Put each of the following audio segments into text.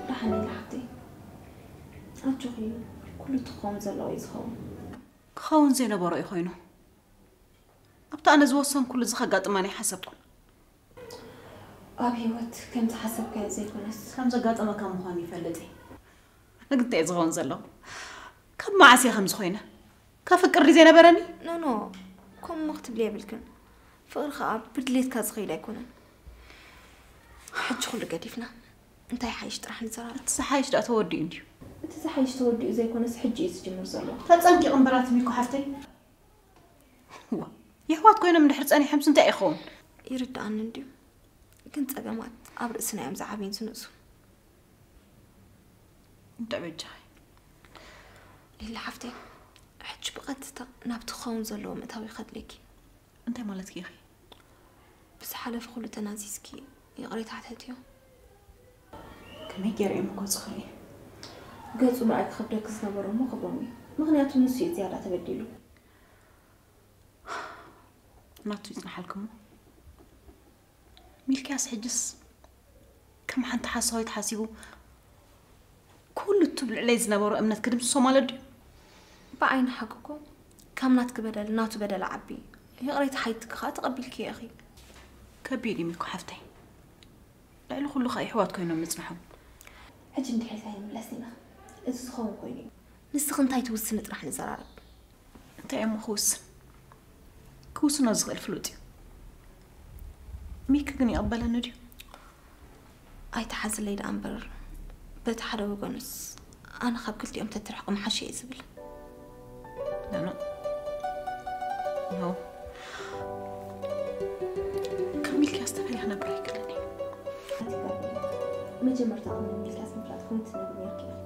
ደሓን ኢለ ሓፍተይ። ኣጆኺ፣ ኩሉ እቲ ክኸውን ዘለዎ እዩ ዝኸውን። ክኸውን ዘይነበሮ እዩ ኮይኑ። ኣብቲ ኣነ ዝወሰንኩሉ እዚ ከጋጥመኒ ኣይሓሰብኩን። ኣብ ህይወት ከም ዝሓሰብካዮ ዘይኮነስ ከም ዘጋጠመካ ምዃኑ ይፈልጥ እየ። ኣነ ግን እንታይ እዩ ዝኸውን ዘለዎ? ካብ መዓስ እየ ከምዚ ኮይነ? ከፍቅር ድዩ ዘይነበረኒ? ኖኖ፣ ከምኡ ክትብሊ የብልክን። ፍቕሪ ኸኣ ብድሌትካ ዝኸይድ ኣይኮነን። ሕጂ ኩሉ ገዲፍና እንታይ ሓይሽ ጥራሕ ንዘራረብ። እቲ ዝሓይሽ ደኣ ተወዲኡ እንድዩ። እቲ ዝሓይሽ ተወዲኡ ዘይኮነስ ሕጂ እዩ ዝጅምር ዘሎ። ተጸንቂቕ እምበራት ሚኮ ሓፍተይ። ዋ፣ የሕዋት ኮይኖም እንድሕር ጸኒሖምስ እንታይ ይኸውን? ይርድኣኒ እንድዩ። ግን ጸገማት ኣብ ርእስና እዮም ዝዓብዩን ዝንእሱ። እንተ በጃኺ። ሊሊ ሓፍተይ፣ ሕጂ ብቐጥታ ናብቲ ክኸውን ዘለዎ ምእታው ይኸድለኪ። እንታይ ማለትኪ ኢኺ? ብዝሓለፈ ኩሉ ተናዚዝኪ ይቕሬታ ሕተትዮ። ከመይ ገይረ እየ ምጎ ጽኽሪ? ገጹ ምርኣይ ክኸብደኪ ዝነበሮ እሞ ክብሮም እዩ። ምኽንያቱ ንሱ እዩ ዝያዳ ተበዲሉ። ናቱ ይጽንሓልኪ እሞ። ሚልክያስ ሕጅስ ከም ሓንቲ ሓሳዊት ሓሲቡ ኩሉ እቲ ኣብ ልዕለይ ዝነበሮ እምነት ክድምስሶ ማለት ድዩ? ብዓይኒ ሓቂ እኮ ካብ ናትኪ በደል ናቱ በደል ዓቢ። ይቕሬታ ሓይትኪ ከኣ ተቐቢልክዮ ኢኺ። ከቢድ እዩ ሚኮ ሓፍተይ። ልዕሊ ኩሉ ከኣ የሕዋት ኮይኖም ምጽንሖም። ሕጂ ንድሕሪት ኣይንምለስን ኢና። እዚ ዝኸውን ኮይኑ እዩ። ንስኺ እንታይ ትውስኒ ጥራሕ ንዘራረብ። እንታይ እሞ ክውስን? ክውስኖ ዝኽእል ፍሉጥ እዩ። ሚኪ ግን ይቕበለኒ ድዩ? ኣይትሓዝለይ ደኣ እምበር፣ በቲ ሓደ ወገኑስ ኣነ ካብ ክልቲኦም ተትርሕቑ ምሓሸ እየ ዝብል። ኖ፣ ኖ። ካብ ሚልክያስ ተፈልየ ክነብር ኣይክእልን እየ። መጀመርታ ቅድሚ ሚልክያስ ምፍላጥኩም ትነብሩ ነርኪ ኢኹም።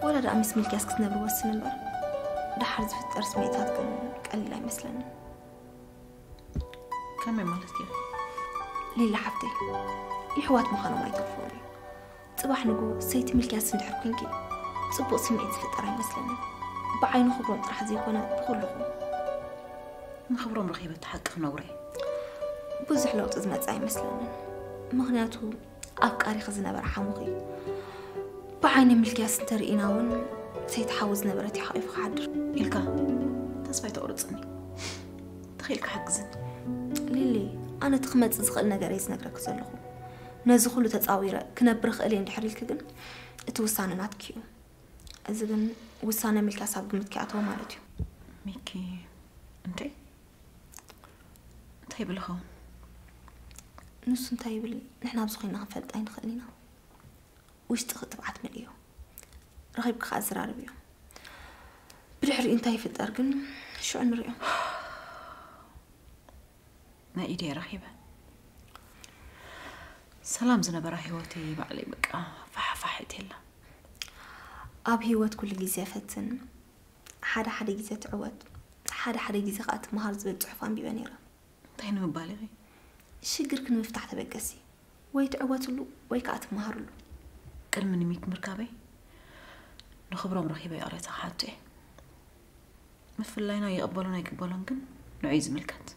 ወላ ደኣ ምስ ሚልክያስ ክትነብሩ ወስን እምበር፣ ደሓር ዝፍጠር ስምዒታት ግን ቀሊል ኣይመስለንን። ከመይ ማለት እዩ? ሊሊ ሓፍተይ፣ የሕዋት ምዃኖም ኣይተርፍዎን እዩ። ጽባሕ ንግሆ ሰይቲ ሚልክያስ እንድሕር ኮንኪ፣ ጽቡቕ ስምዒት ዝፍጠር ኣይመስለንን። ብዓይኒ ክብሮም ጥራሕ ዘይኮነ፣ ብኹልኹም። ንኽብሮም ረኺበ እቲ ሓቂ ክነግሮ እየ። ብዙሕ ለውጢ ዝመጽእ ኣይመስለንን። ምኽንያቱ፣ ኣፍቃሪኺ ዝነበረ ሓሙኺ፣ ብዓይኒ ሚልክያስ እንተርኢና እውን፣ ሰይቲ ሓዊ ዝነበረት እዩ ሓቒፉ ክሓድር። ኢልካ፣ እንተ ኣይተቑርፅኒ። ተኽኢልካ ሓግዝኒ። ሊሊ፣ ኣነ እቲ ክመፅእ ዝኽእል ነገር እየ ዝነግረኪ ዘለኹ። ነዚ ኩሉ ተፃዊረ ክነብር እኽእል እየ እንድሕር ኢልኪ ግን፣ እቲ ውሳነ ናትኪ እዩ። እዚ ግን ውሳነ ሚልክያስ ኣብ ግምት ከይኣተወ ማለት እዩ። ሚኪ፣ እንታይ? እንታይ ይብል ይኸውን? ንሱ እንታይ ይብል ንሕና ኣብዚ ኮይና ክንፈልጥ ኣይንኽእልን ኢና። ውሽጥኺ ትብዓት መልእዮ። ረኺብኪ ከኣ ኣዘራርብዮ። ብድሕሪኡ እንታይ ይፍጠር ግን ሽዑ ንሪኦ። ናይ ኢደይ ረኺበ። ሰላም ዝነበራ ህይወተይ ባዕለይ በቃ ፋሕፋሕ እትየላ። ኣብ ህይወት ኩሉ ግዜ ፈትን፣ ሓደ ሓደ ግዜ ትዕወት፣ ሓደ ሓደ ግዜ ከኣ ትመሃር ዝብል ጽሑፍ ኣንቢበ ነይረ። እንታይ ንምባል ኢኺ? ሽግርኪ ንምፍታሕ ተበገሲ። ወይ ትዕወትሉ ወይ ከኣ ትመሃርሉ። ቅድሚ ንሚክ ምርካበይ ንኽብሮም ረኺበ ይቕሬታ ክሓቱ እየ። ምፍላይና ይቕበሎን ኣይቅበሎን ግን ንዑ እዩ ዝምልከት።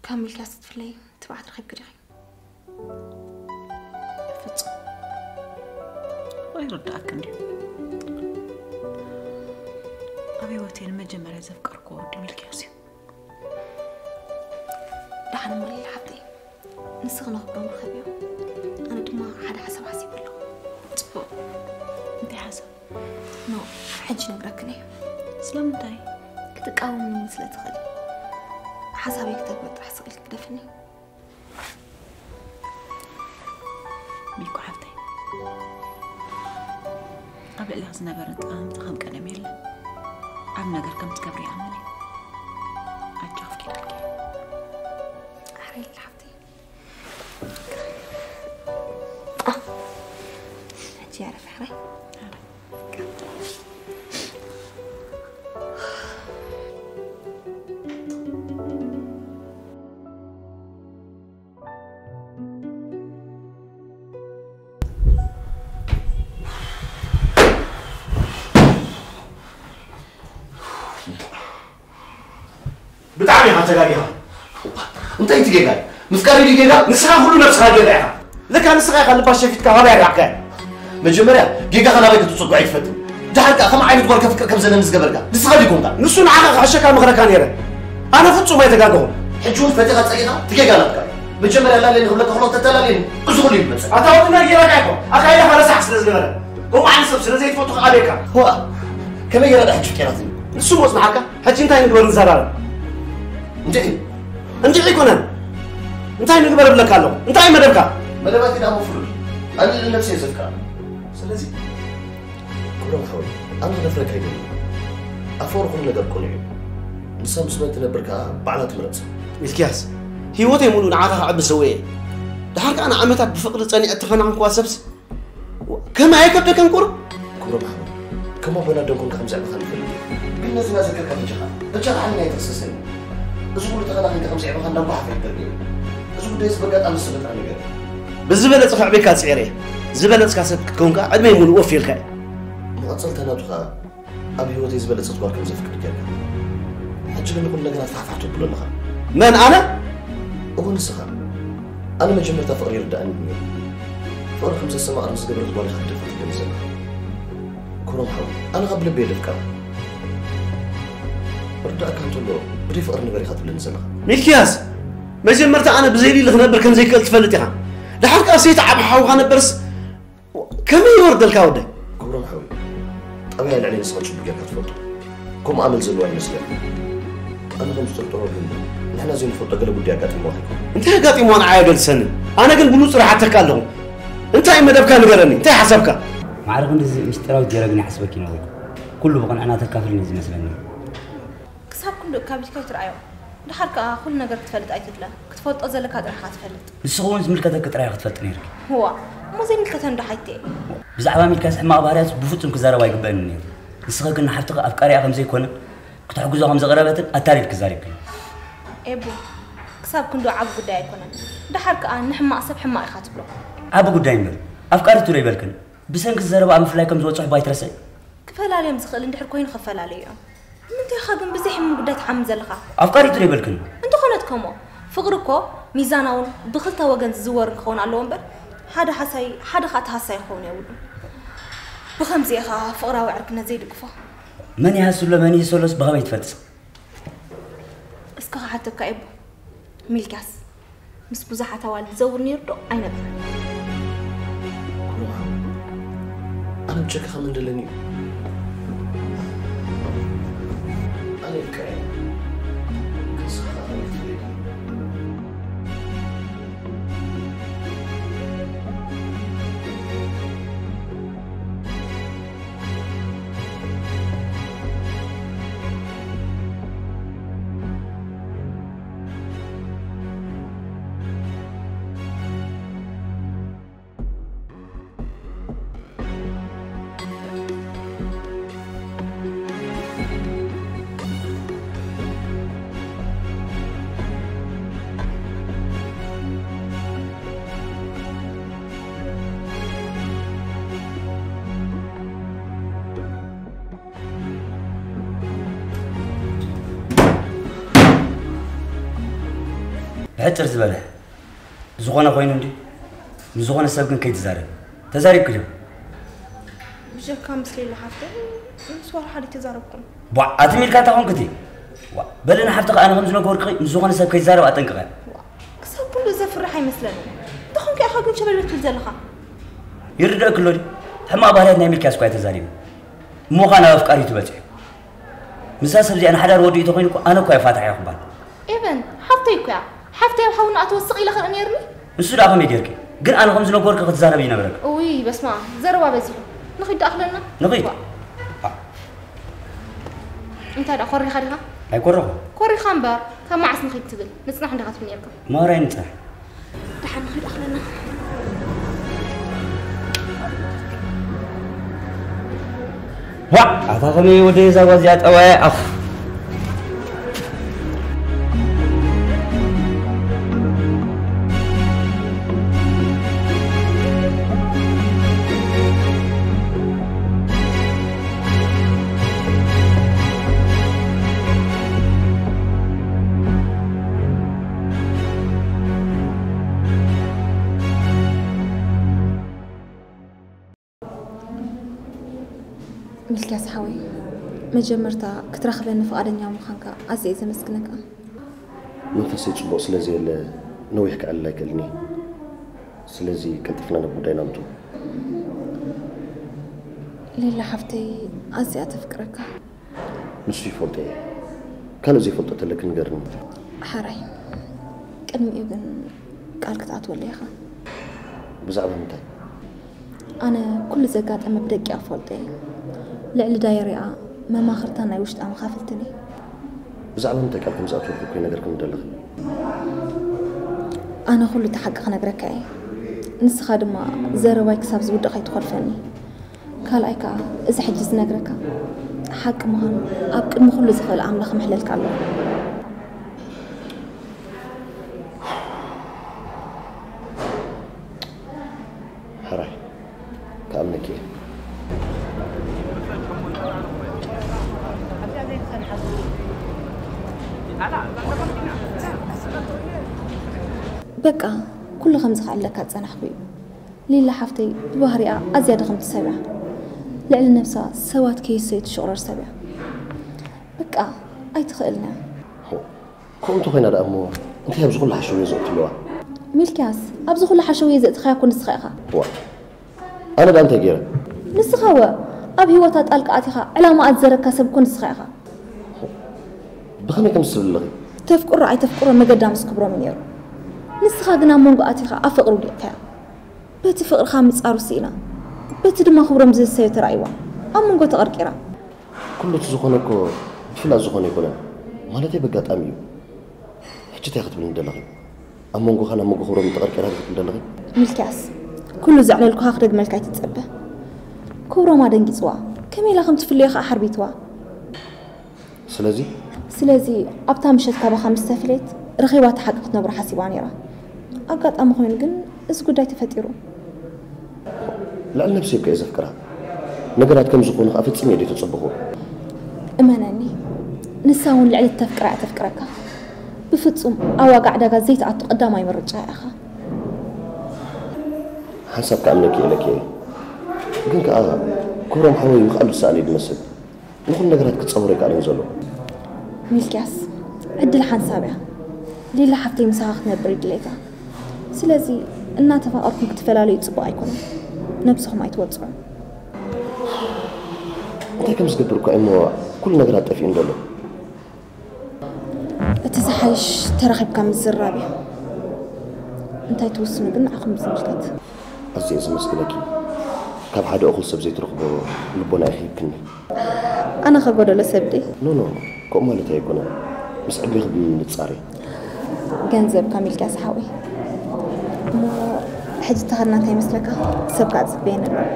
ካብ ሚልክያስ ክትፍለይ ትብዓት ረኺብኪ ዲኺ? ፍጹም። ወይ ርድኣክ እንድዩ። ኣብ ህይወተይ ንመጀመርያ ዘፍቀርኩዎ ወዲ ሚልክያስ እዩ። ደሓን እሞ ሊሊ ሓብተይ፣ ንስኺ ንኽብሮም ርኸብዮ። ኣነ ድማ ሓደ ሓሳብ ሓሲበ ኣለኹ። ጽቡቕ። እንታይ ሓሳብ? ኖ፣ ሕጂ ነግረክን እየ። ስለምንታይ? ክትቃወምኒ ስለ ትኽእሊ። ሓሳበይ ክተግብር ጥራሕ ስቕ ኢልኪ ግደፍኒ። ሚልኮ ሓብተይ፣ ኣብ ልዕሊኺ ዝነበረ ጠማምታ ከም ቀደም የለን። ዓቢ ነገር ከም ትገብሪ ይኣምን እየ። ኣጆኺ፣ ፍቂደልኪ። ኣሕረይ ሓብተይ። ሕጂ ያረፍ፣ ኣሕረይ። ብጣዕሚ ኢኻ ተጋጊኻ። እንታይ እቲ ጌጋ? ምፍቃር ድዩ ጌጋ? ንስኻ ኩሉ ነብስኻ ጌጋ ኢኻ። ለካ ንስኻ ኢኻ ልባ ሸፊትካ ካባይ ኣርሒቕካያ። መጀመርያ ጌጋኻ ናባይ ክትጽጉዕ ኣይትፈትን። ደሓር ከኣ ከም ዓይነት ጓል ከፍቅር ከም ዘለኒ ዝገበርካ ንስኻ ዲኮንካ? ንሱ ንዓኻ ክሕሸካ ምኽረካ ነይረ። ኣነ ፍጹም ኣይተጋገኹን። ሕጂ እውን ፈቲኻ ጸሊእኻ እቲ ጌጋ ናትካ እዩ። መጀመርያ ላለኒ ክብለካ ከሎ ተተላለየኒ እዚ ኩሉ እዩ ዝመጽእ። ኣታ ወዲ ናይ ጌራካ ይኮ ኣካይዳኻ ረሳሕ ስለ ዝነበረ ከምኡ ዓይነት ሰብ ስለ ዘይትፈቱ ከኣ ኣበይካ? ዋ፣ ከመይ ገይረ ዳ ሕጂ ፍቂራትኒ? ንሱ ሞጽ ንዓካ? ሕጂ እንታይ ንግበር ንዘራረብ? እንድዒ። እንድዒ ኣይኮነን። እንታይ ንግበር እብለካ ኣለኹ? እንታይ መደብካ? መደባትኪ ደኣ ፍሉይ። ኣነ ልዕሊ ነብሰይ እየ ዘፍቅራ። ስለዚ ክብሮም ሓወይ፣ ኣነ ክደፍረካ ኣይደልን። ኣብ ፍቕሪ ኩሉ ነገር ቅኑዕ እዩ። ንሳ ምስ መን ትነብር ከኣ ባዕላ ትምረጽ። ሚልክያስ፣ ህይወተይ ሙሉእ ንዓኻ ከዕቢ ሰዊኤ እየ። ደሓር ከኣ ንዓመታት ብፍቕሪ ጸኒዐ እተፈናንክዋ ሰብስ ከመይ ኣይከብደካን ቁሩብ? ክብሮም ሓወይ፣ ከም ኣቦና ደንኮንካ ከም ዘዕበኻኒ ይፈልጥ እየ። ግን ነዚ እናዘከርካ በጃኻ፣ በጃኻ ሓይልና ኣይትኽሰሰኒ። እዚ ኩሉ ተኸናኺንካ ከም ዘዕበኻ እንዳጓሓፈ ይንገርኒ እዩ። እዚ ጉዳይ እዚ በጋጣሚ ዝተፈጥረ ነገር እዩ። ብዝበለጸ ከዕብየካ ጽዒረ እየ። ዝበለጽካ ሰብ ክትከውን ከኣ ዕድመይ ሙሉእ ወፊየልካ እየ። መቐጸልታ ናቱ ከኣ ኣብ ህይወተይ ዝበለጸት ጓል ከም ዘፍቅር ጌርካ። ሕጂ ግን ንኹሉ ነገራት ፋሕፋሕ ተብሎ ኣለኻ። መን፣ ኣነ? እወ፣ ንስኻ። ኣነ መጀመርታ ፍቕሪ ይርድኣኒ እዩ ነይሩ። ፍቕሪ ከም ዘስተማቕር ምስ ገበረት ጓል ኢኻ ክትደፍር ትብለኒ ዘለኻ። ክብሮም ሓወይ፣ ኣነ ካብ ልበይ እየ ዘፍቅራ። ርዳእካ እንተሎ ብደይ ፍቕሪ ንበር ኢኻ ትብለኒ ዘለኻ። ሚልክያስ፣ መጀመርታ ኣነ ብዘይ ሊሊ ክነብር ከም ዘይክእል ትፈልጥ ኢኻ። ደሓር ከኣ ሰይቲ ዓቢ ሓውኻ ነበርስ ከመይ ይወርደልካ ወደይ? ክብሮም ሓወይ፣ ጠባያ ልዕሊ ንስኻ ጽቡቕ ጌርካ ትፈልጦ። ከምኡ ኣመል ዘለዎ ኣይመስለኒ። ኣነ ከም ዝጥርጥሮ ግን ንሕና ዘይንፈልጦ ገለ ጉዳይ ኣጋጢምዋ ከይኮነ። እንታይ ኣጋጢምዋ ንዓይ ኣገልሰኒ። ኣነ ግን ብሉጽ ርሓተካ ኣለኹ። እንታይ መደብካ ንገረኒ? እንታይ ሓሳብካ? ማዕረ ክንድዚ ምስጢራዊት ገይረ ግን ይሓስበኪ ነበርኩ። ኩሉ ብቕንዕና ተካፍልኒ እዩ ዝመስለኒ። ክሳብ ክንድኡ ካቢድካ ኣይትርኣዮ። ደሓር ከኣ ኩሉ ነገር ክትፈልጥ ኣይትድለ። ክትፈልጦ ዘለካ ጥራሕ ኢኻ ትፈልጥ። ንስኺ እውን ዝምልከተኪ ጥራይ ኢኺ ክትፈልጢ ነይርኪ። እዋ፣ እሞ ዘይምልከተኒ ዶ ሓይተ እየ? ብዛዕባ ሚልክያስ ሕማቕ ባህርያቱ ብፍጹም ክዛረብ ኣይግበእንን ነይሩ። ንስኺ ግን ንሓፍትኺ ኣፍቃሪኣ ከም ዘይኮነ ክተሕግዞ ከም ዘቕረበትን ኣታሊልኪ ዛሪብክን። ኤቡ፣ ክሳብ ክንድኡ ዓቢ ጉዳይ ኣይኮነን። ደሓር ከኣ ንሕማቕ ሰብ ሕማቕ ኢኻ ትብሎ። ዓቢ ጉዳይ እምበር፣ ኣፍቃሪቱ ዶ ይበልክን? ብሰንኪ ዘረባኣ ምፍላይ ከም ዝበጽሖ እባ ኣይትረስዒ። ክፈላልዮም ዝኽእል እንድሕር ኮይኑ ክፈላለዩ እዮም። ንምንታይ ኢኻ ግን ብዘይ ሕሙም ጉዳይ ትሓምም ዘለኻ? ኣፍቃሪቱ ዶ ይበልክን? እንተኾነት ከሞ፣ ፍቕሪ እኮ ሚዛናውን ብኽልተ ወገን ዝዝወርን ክኸውን ኣለዎ እምበር፣ ሓደ ሓሳይ፣ ሓደ ኸኣ ተሃሳይ ክኸውን የብሉን። ብኸምዚ ኢኻ ፍቕራዊ ዕርክነት ዘይድግፎ። መን ይሃስሎ መን ይሰሎስ ብኸመይ ትፈልጥ? እስከ ክሓተካ እየ እቦ። ሚልክያስ ምስ ብዙሓት ኣዋልድ ዝዘውር ነይሩ ዶ ኣይነበረን? ኣነ ብጨካ ከም እንደለኒ እዩ። ኣነ ይብቃ እየ። ከስኻ ብሕጽር ዝበለ ዝኾነ ኮይኑ እንዲ ምስ ዝኾነ ሰብ ግን ከይትዛረብ። ተዛሪብኪ ድዩ? ብጀካ ምስ ሌላ ሓፍተ ምስ ዋላ ሓደ ተዛረብኩም። ቧዕ ኣቲ ሚልካ እንታይ ኮንክቲ? ዋ በሊ ንሓፍትኻ ኣነ ከም ዝነገርኩኺ ምስ ዝኾነ ሰብ ከይትዛረብ ኣጠንቅቐ። ክሳብ ክንዱ ዘፍርሕ ኣይመስለንን። እንታይ ኮንካ ኢኻ ግን ሸበል ትብል ዘለኻ? ይርደእክ ኣሎ ድዩ? ሕማቕ ባህርያት ናይ ሚልክያስ እኳ ተዛሪቡ። እሞ ኸኣ ናብ ኣፍቃሪቱ በጺሑ። ምሳ ሰብ እዚኣ ንሓዳር ወዲኡ ተኾይኑ እኮ ኣነ እኳ እየ ፋታሕ እየ ክባል። ኤቨን ሓፍተይ እኮ እያ። ሓፍተይ ኣብ ሓውና ኣትወስቕ ኢለ ክርኢ ነይርኒ። ንሱ ደኣ ከመይ ጌርኪ? ግን ኣነ ከም ዝነገርኩ ክትዛረብ ይነበረኪ። እውይ በስመ ኣብ ዘረባ በዚሑ። ንኺድ ደኣ ክለና። ንኺድ። ዋ። እንታይ ደኣ ኮሪኻ ዲኻ? ኣይኮረኹ። ኮሪኻ እምበር ካብ መዓስ ንኺድ ትብል? ንጽናሕ እንዲኻ ትብል ነይርካ። ማራ ይንጻሕ። ደሓን ንኺድ ኣኽለና። ዋዕ ኣታ ከመይ ወደይ እዛ ጓል እዚኣ ጠባያ ኣፍ። ሚልክያስ ሓወይ፣ መጀመርታ ክትረኽበኒ ፍቓደኛ ምዃንካ ኣዝየ እየ ዘመስግነካ። መንፈሰይ ጽቡቕ ስለ ዘየለ ነዊሕ ከዕልል ኣይክእልን እየ። ስለዚ ቀልጢፍና ናብ ጉዳይና ንእቶ። ሌላ ሓፍተይ ኣዝያ ተፍቅረካ። ንሱ ይፈልጦ እየ። ካልእ ዘይፈልጦ ተለኪ ንገርኒ። ሓራይ፣ ቅድሚኡ ግን ቃል ክትኣትወለይ ኢኻ። ብዛዕባ ምንታይ? ኣነ ኩሉ ዘጋጠመ ብደቂቕ እፈልጦ እየ። ልዕሊ ዳየሪኣ መማኽርታን ናይ ውሽጣ መኻፍልትን እየ። ብዛዕባ ምንታይ ቃል ከም ዝኣትወልኩ እኮ ይነገርክኒ ዘለኺ። ኣነ ኩሉ እቲ ሓቂ ክነግረካ እየ። ንስኻ ድማ ዘረባይ ክሳብ ዝውድእ ከይትኾልፈኒ። ካልኣይ ከኣ እዚ ሕጂ ዝነግረካ ሓቂ ምዃኑ ኣብ ቅድሚ ኩሉ ዝኽእል ኣምላኽ ምሕለልካ ኣለዎ። ሕራይ ክኣምነኪ እየ። በቃ ኩሉ ከምዚ ክዕለካ ዝጸናሕኩ እዩ። ሊላ ሓፍተይ ብባህሪኣ ኣዝያ ድኽምቲ ሰብ እያ። ልዕሊ ነብሳ ሰባት ከይሰዩ ትሽቑረር ሰብ እያ። በቃ ኣይትኽእልን እያ። ከምኡ እንተኾይና ደኣ እሞ እንታይ ኣብዚ ኩሉ ሓሸውየ ዘእቱ ኣለዋ? ሚልክያስ፣ ኣብዚ ኩሉ ሓሸውየ ዘእትኻያ እኮ ንስኻ ኢኻ። ዋ፣ ኣነ ደኣ እንታይ ገይረ? ንስኻ ወ ኣብ ህይወታ ጣልቃ ኣቲኻ ዕላማኣ ዝዘረግካ ሰብ እኮ ንስኻ ኢኻ። ብኸመይ ከምዚ ትብሊ ኣለኺ? ተፍቅሮ ኣይተፍቅሮ መገዳ ምስ ክብሮም እዩ ነይሩ። ንስኻ ግን ኣብ መንጎ ኣቲኻ ኣብ ፍቕሪ ውዲቕካያ። በቲ ፍቕርኻ ምጻሩ ስኢና፣ በቲ ድማ ክብሮም ዝህሰዮ ተራእይዋ ኣብ መንጎ ተቐርቂራ። ኩሉ እቲ ዝኾነ እኮ ብፍላጥ ዝኾነ ኣይኮነን፣ ማለተይ በጋጣሚ እዩ። ሕጂ እንታይ ክትብልኒ ደለኺ? ኣብ መንጎኻን ኣብ መንጎ ክብሮምን ተቐርቂራ ዲኺ ትብሊ ደለኺ? ሚልክያስ፣ ኩሉ ዘዕለልኩኻ ክደግመልካ ኣይትጸበ። ክብሮም ኣደንጊጽዋ፣ ከመይ ኢላ ከም ትፍለዮ ከኣ ሓርቢትዋ። ስለዚ ስለዚ ኣብታ ምሸት ካባኻ ምስ ተፍለየት ረኺባታ ሓቂ ክትነግሮ ሓሲባ ነይራ። ኣጋጣሚ ኮይኑ ግን እዚ ጉዳይ ተፈጢሩ። ልዕሊ ነብሰይ እኮ እየ ዘፍቅራ። ነገራት ከም ዝኾኑ ከኣ ፈጺመ እየ ዘይተጸበኹ። እመነኒ፣ ንሳ እውን ልዕሊ እተፍቅራ እያ ተፍቅረካ። ብፍጹም ኣብ ዋጋ ዕዳጋ ዘይትኣቱ ቀዳማይ ምርጫ ኢኻ። ሓንሳብ ክኣምነኪ እየ ለኪ። ግን ከኣ ክብሮም ሓወይ ምኽኣሉ ዝሰኣነ እዩ ዝመስል። ንኹሉ ነገራት ክጸወሮ ይከኣል እዩ ዘሎ። ሚልክያስ፣ ዕድል ሓንሳብ እያ። ሊላ ሓፍተይ ምሳኻ ክትነብር ይድሌታ። ስለዚ እናተፋቐርኩም ክትፈላለዩ ጽቡቕ ኣይኮነን። ነብስኹም ኣይትወጽዑ። እንታይ ከም ዝገብር እኳ እሞ ኩሉ ነገራት ጠፊኡ እንደሎ። እቲ ዝሓይሽ ተራኺብካ ምዝራብ እዩ። እንታይ ትውስኑ ግን ንዓኹም ብዝምልከት። ኣዝየ ዘመስግነኪ። ካብ ሓደ እኹል ሰብ ዘይትረኽቦ ልቦና ኢኺ ሂብክኒ። ኣነ ከጎደሎ ሰብ ድየ? ኖ ኖ፣ ከምኡ ማለት ኣይኮነን። ምስ ዕድሜኺ ብምንጻር እዩ። ገንዘብካ ሚልክያስ ሓወይ። እሞ ሕጂ ተኸድና እንታይ ይመስለካ? ሰብ ከዓ ዝጽበየኒ ኣሎ።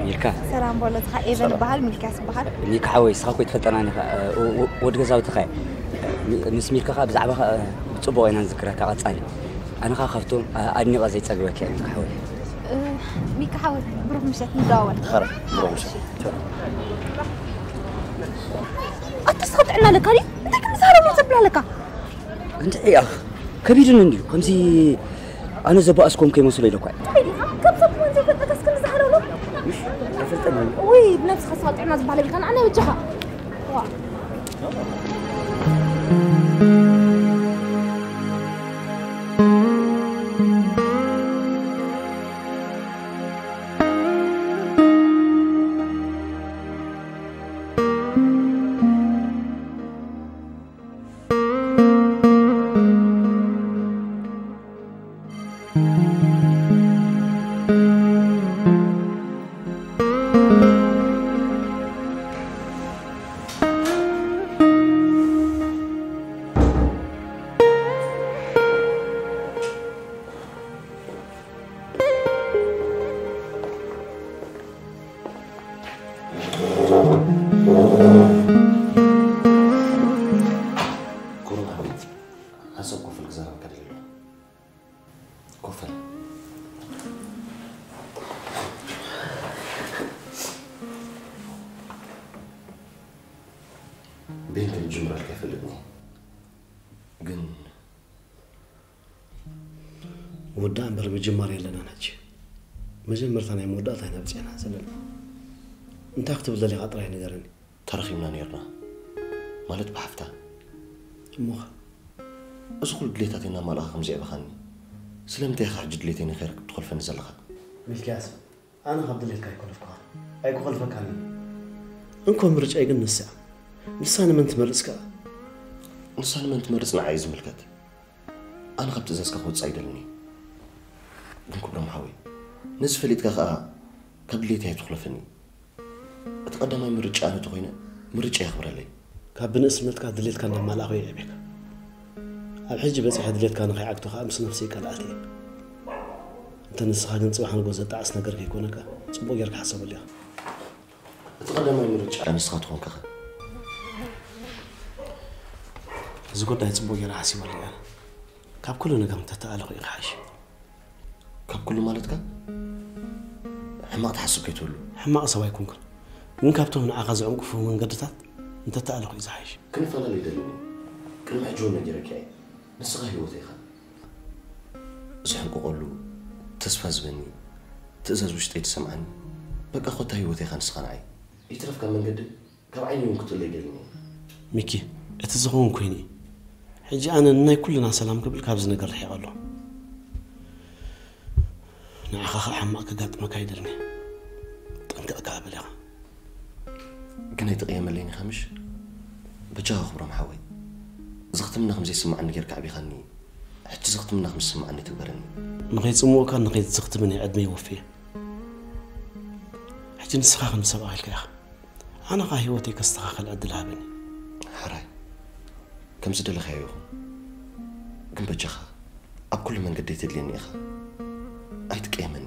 ሚልካ ሰላም በሎ። ዝኻ ኤቨን ይበሃል፣ ሚልክያስ ይበሃል። ሚልካ ሓወይ፣ እስኻ እኮ ይትፈልጠና ኒኻ። ወድ ገዛውትኻ እየ። ምስ ሚልካ ኸዓ ብዛዕባኻ ብጽቡቕ ኢና ንዝክረካ። ቀጻሊ ኣነ ኸዓ ካብቶም ኣድኒቐ ዘይጸግበካ እየ ሚልካ ሓወይ። ሚልካ ሓወይ፣ ብሩኽ ምሸት፣ ንደዋወል። ኸረ ብሩኽ ምሸት። ኣታ እስኻ ጥዕና ኣለካ ድዩ? እንታይ ከም ዝዛረብ ተብላ ኣለካ? እንድዒ ኣኽ ከቢዱኒ እንድዩ ከምዚ ኣነ ዘባእስኮም ከይመስሎ ኢለኳ። እንታይ ዲኻ? ከም ሰብ እውን ዘይፈልጠካስ ከም ዝሃለውሎ? ኣይፈልጠን። ውይ፣ ብነብስኻ ስኻ ጥዕና ዝበሃል የብልካን። ኣነ በጃኻ። ዋ። ኮሮና ቤት ሓንሳብ ኮፍ ኢል ክዛረበካ ደልየ ኣለኹ። ኮፍ በል። በየን ከም ዝጅምረልካ ኣይፈልጥን እየ። ግን ወዳእ እምበር ምጅማር የለናን ሕጂ። መጀመርታ ናይ መወዳእታ ኢና ኣብጺሕና ዘለና። እንታይ ክትብል ደሊኻ ጥራይ ንገረኒ። ተረኺብና ነይርና። ማለት ብሓፍታ። እሞኸ? እዚ ኩሉ ድሌታተይ እናማልእኻ ከም ዘዕበኻኒ፣ ስለምንታይ ኢኻ ሕጂ ድሌተይ ንኸይረክብ ትኾልፈኒ ዘለኻ? ሚልክያስ፣ ኣነ ካብ ድሌትካ ኣይኮለፍኩኻን። ኣይክኾልፈካን እየ። እንኮ ምርጫይ ግን ንሳ እያ። ንሳ ንመን ትመርጽ ከኣ? ንሳ ንመን ትመርጽ ንዓይ እዩ ዝምልከት። ኣነ ካብ ትእዛዝካ ክወጽእ ኣይደልን እየ። ግን ክብሮም ሓወይ፣ ነዚ ፈሊጥካ ከኣ ካብ ድሌተይ ኣይትኹለፈኒ። እቲ ቀዳማይ ምርጫ ኣነ ተኾይነ፣ ምርጫ የኽብረለይ። ካብ ብንእስነትካ ድሌትካ እንዳማልኣኹ እየ ኣዕቢኻ። ኣብ ሕጂ በጺሐ ድሌትካ ንኸይዓግቶ ከኣ ምስ ነፍሰይ ቃል ኣትየ። እንተ ንስኻ ግን ጽባሕ ንግሆ ዘጣዕስ ነገር ከይኮነካ፣ ጽቡቕ ጌርካ ሕሰበሉ ኢኻ። እቲ ቀዳማይ ምርጫ ንስኻ ተኾንካ ኸ? እዚ ጉዳይ ጽቡቕ ጌረ ሓሲበሉ እየ ኣነ። ካብ ኩሉ ነገር እንተተኣለኹ እዩ ክሓይሽ። ካብ ኩሉ ማለትካ? ሕማቕ ትሓስብ ከይትህሉ። ሕማቕ ሰብ ኣይኮንኩን። ግን ካብቶም ንዓኻ ዝዕንቅፉ መንገድታት እንተተኣለኹ እዩ ዝሓይሽ። ክንፈላለ ኣይደልን እየ። ቅድሚ ሕጂ እውን ነጊረኪ እየ። ንስኻ ህይወተይ ኢኻ። ዝሕንቆቐሉ፣ ተስፋ ዝበኒ፣ ትእዛዝ ውሽጠይ ትሰምዓኒ። በቃ ኮታ ህይወተይ ኢኻ ንስኻ ንዓይ። ይትረፍ ካብ መንገዲ ካብ ዓይኒ እውን ክትእለ ኣይደልን እየ። ሚኪ፣ እቲ ዝኸውን ኮይኑ እዩ። ሕጂ ኣነ ንናይ ኩልና ሰላም ክብል ካብዚ ነገር ርሒቐ ኣለኹ። ንዓኻ ኸኣ ሕማቕ ከጋጥመካ ኣይደልን እየ። ጠንቀቕ ከኣ በል ኢኻ። ግን ኣይትቕየመለይን ኢኻ ምሽ? በጃኻ ክብሮም ሓወይ። ዘኽትምና ከም ዘይስምዓኒ ጌርካ ኣዕቢኻኒ። ሕጂ ዘኽትምና ከም ዝስምዓኒ ትግበረኒ። ንኸይጽምኡካን ንኸይትዘኽትምን እየ ዕድመይ ወፍየ። ሕጂ ንስኻ ከም ሰብኣይ ኢልካ ኢኻ። ኣነ ኸኣ ህይወተይ ከስተኻኽል ዕድል ሃበኒ። ሕራይ፣ ከም ዝደለኻዮ ይኹን። ግን በጃኻ ኣብ ኩሉ መንገደይ ተድልየኒ ኢኻ። ኣይትቀየመኒ።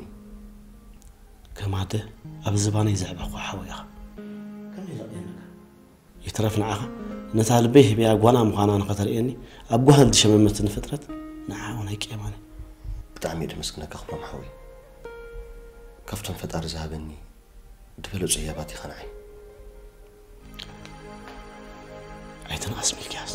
ከም ኣደ ኣብ ዝባነይ ዘዕበኹ ሓወይ ኢኻ። ከመይ ዘቕየመካ? ይትረፍ ንዓኻ፣ ነታ ልበይ ሂበያ ጓና ምዃና ንኸተርእየኒ ኣብ ጓህል ዝሸመመትኒ ፍጥረት ንዓ እውን ኣይቅየማን። ብጣዕሚ እየ ደመስግነካ ክብሮም ሓወይ። ካብቶም ፈጣሪ ዝሃበኒ ዝበለጹ ህያባት ኢኻ ንዓይ። ኣይተንኣስ ሚልክያስ።